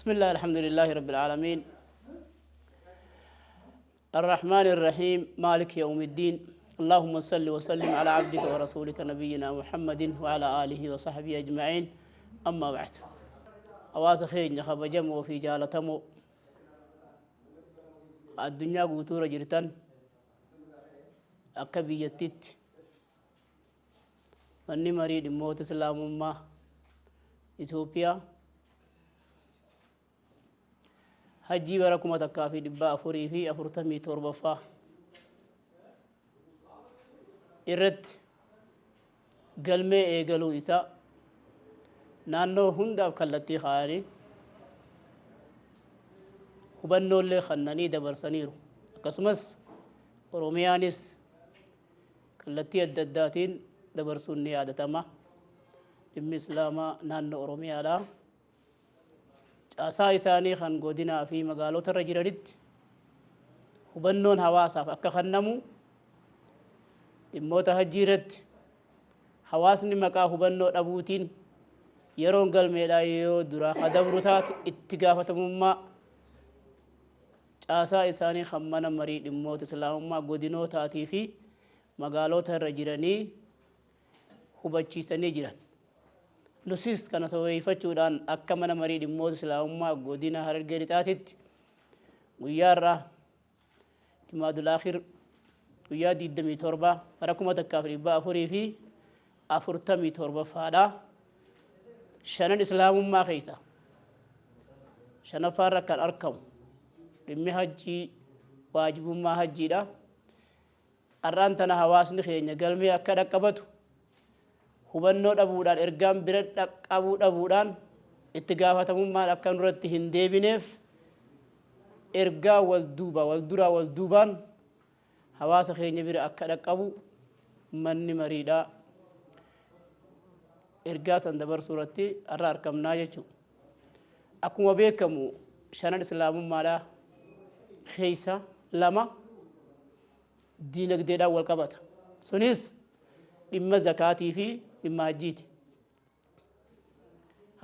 بسم الله، الحمد لله رب العالمين، الرحمن الرحيم، مالك يوم الدين. اللهم صل وسلم على عبدك ورسولك نبينا محمد وعلى آله وصحبه أجمعين. أما بعد، hawaasa keenya kabajamoo fi jaalatamoo addunyaa guutuura jirtan, akka biyyattitti manni marii dhimmoota islaamummaa Itoophiyaa hajjii bara 1447ffaa irratti galmee eegaluu isaa naannoo hundaaf kallattii kaa'anii hubannoollee kannanii dabarsaniiru. Akkasumas Oromiyaanis kallattii adda addaatiin dabarsuun ni yaadatama. Dhimmi Islaamaa naannoo Oromiyaadha. Caasaa isaanii kan godinaa fi magaalota irra jiranitti hubannoon hawaasaaf akka kennamu, dhimmoota hajjii irratti hawaasni maqaa hubannoo dhabuutiin yeroon galmeedhaa yoo duraa kadabru taate, itti gaafatamummaa caasaa isaanii kan mana marii dhimmoota islaamummaa godinootaatii fi magaalota irra jiranii hubachiisanii jiran. Nusis kana sababeeffachuudhaan akka mana marii dhimmoota islaamummaa godina Harargee Lixaatitti guyyaa irraa Jumaadul Akhir guyyaa 27 bara 1447ffaadha. Shanan islaamummaa keessa shanaffaarra kan argamu dhimmi hajjii, waajibummaa hajjiidha. Har'aan tana hawaasni keenya galmee akka dhaqqabatu hubannoo dhabuudhaan, ergaan bira dhaqqabuu dhabuudhaan, itti gaafatamummaan akka nurratti hin deebineef ergaa wal duuba wal duraa wal duubaan hawaasa keenya bira akka dhaqqabu manni mariidhaa ergaa san dabarsuu irratti har'a argamnaa jechuudha. Akkuma beekamu shanan islaamummaadhaa keessa lama diinagdeedhaan wal qabata. Sunis dhimma zakaatii fi dhimma hajjiiti.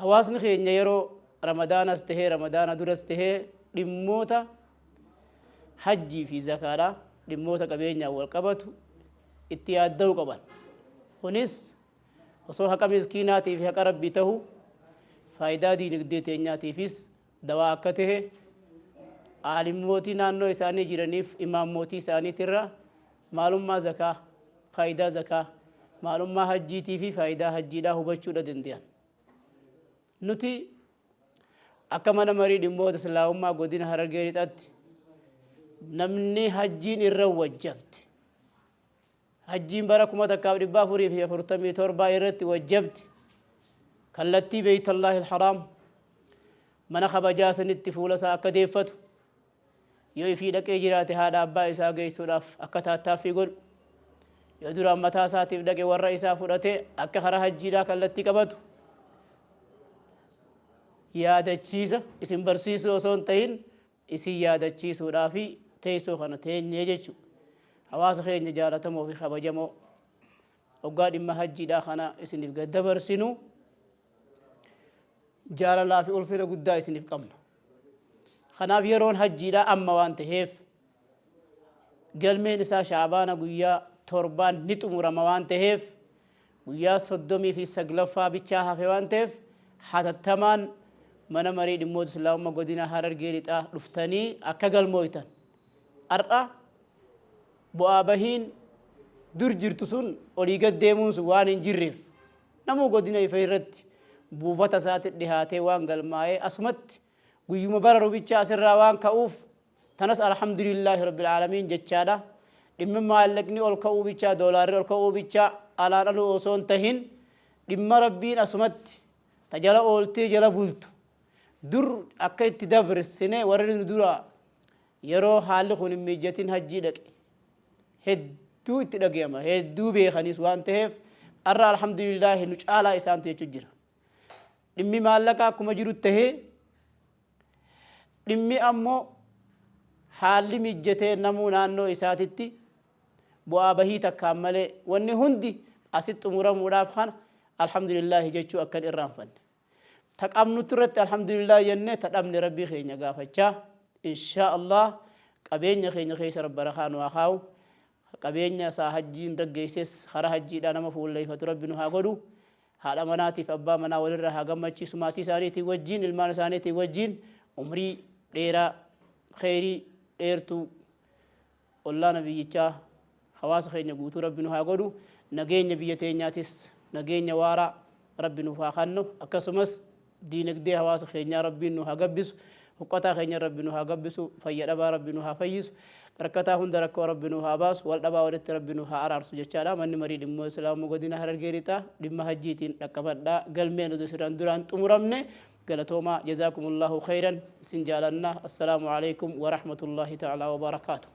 Hawaasni keenya yeroo Ramadaanas tahee Ramadaana duras tahee dhimmoota hajjii fi zakaadhaa, dhimmoota qabeenyaan wal qabatu itti yaadda'uu qaban. Kunis osoo haqa miskiinaatii fi haqa rabbii ta'u, faayidaa diinagdee teenyaatiifis dawaa akka tahe aalimootii naannoo isaanii jiraniif imaammootii isaaniitirra maalummaa zakaa, faayidaa zakaa, maalummaa hajjiitii fi faayidaa hajjiidhaa hubachuudha danda'an. Nuti akka mana marii dhimmoota islaamummaa godina Harargee Lixaatti namni hajjiin irra wajjabte, hajjiin bara 1447 irratti wajjabte, kallattii Beeytallaahi Alharaam, mana kabajaa sanitti fuula isaa akka deeffatu, yoo ifii dhaqee jiraate haadha abbaa isaa geessuudhaaf akka taattaaffii godhu, yoo duraan mataa isaatiif dhaqe warra isaa fudhatee akka karaa hajjiidhaa kallattii qabatu yaadachiisa isin barsiisuu osoo hin ta'in isin yaadachiisuudhaafi teessoo kana teenyee jechuudha. Hawaasa keenya jaalatamoo fi kabajamoo, hoggaa dhimma hajjiidhaa kana isiniif gad dabarsinu jaalalaa fi ulfina guddaa isiniif qabna. Kanaaf yeroon hajjiidhaa amma waan ta'eef, galmeen isaa Shaabaana guyyaa 7n ni xumurama waan ta'eef, guyyaa 39ffaa bichaa hafe waan ta'eef, hatattamaan mana marii dhimmoota islaamummaa godina Harargee Lixaa dhuftanii akka galmooytan. Har'a bu'aa bahiin dur jirtu sun, olii gad deemuun sun waan hin jirreef, namuu godina ifa irratti buufata isaatti dhihaatee waan galmaa'ee asumatti guyyuma bara rubichaa asirraa waan ka'uuf, tanas alhamdulillaahi rabbil aalamiin jechaadha. Dhimma maallaqni ol ka'uu bichaa, doolaarri ol ka'uu bichaa alaan aluu osoo hin tahin, dhimma rabbiin asumatti ta jala ooltee jala bultu dur akka itti dabrsine, warri nu dura yeroo haalli kun hin mijatin hajjii dhaqe hedduu itti dhagayama, hedduu beekanis waan ta'eef, har'a alhamdulillaahi nu caalaa isaantu jechuu jira. Dhimmi maallaqaa akkuma jiru tahee, dhimmi ammoo haalli mijjatee namuu naannoo isaatitti bu'aa bahii takkaan malee wanni hundi asitti xumuramuudhaaf kana alhamdulillaahi jechuu akkan irraanfanne. Ta qabnutti irratti alhamdulillah jennee, ta dhabne Rabbii keenya gaafachaa, inshaa Allah qabeenya keenya keessa Rabbi barakaa nu haa kaa'u. Qabeenya isaa hajjiin raggeesses karaa hajjiidhaa nama fuulleeffatu Rabbi nu haa godhu. Haadha manaatiif abbaa manaa walirraa haa gammachiisu, maatii isaaniitiin wajjiin, ilmaan isaaniitiin wajjiin umrii dheeraa, kheyrii dheertuu, ollaa nabiyyichaa hawaasa keenya guutuu Rabbi nu haa godhu. Nageenya biyya teenyaatis nageenya waaraa Rabbi nuuf haa kannu. Akkasumas diinagdee hawaasa keenyaa Rabbiin nu haa gabbisu. Huqqataa keenya Rabbi nu haa gabbisu. Fayya dhabaa Rabbi nu haa fayyisu. Rakkataa hunda rakkoo Rabbi nu haa baasu. Wal dhabaa walitti Rabbi nu haa araarsu jechaadha. Manni marii dhimma Islaamaa godina Harargee Lixaa dhimma hajjiitiin dhaqqabadhaa. Galmeen oduu siraan duraan xumuramne. Galatoomaa, jazaakumullahu khayran, isin jaalanna. Assalaamu alaikum wa rahmatullahi ta'ala wa barakaatu.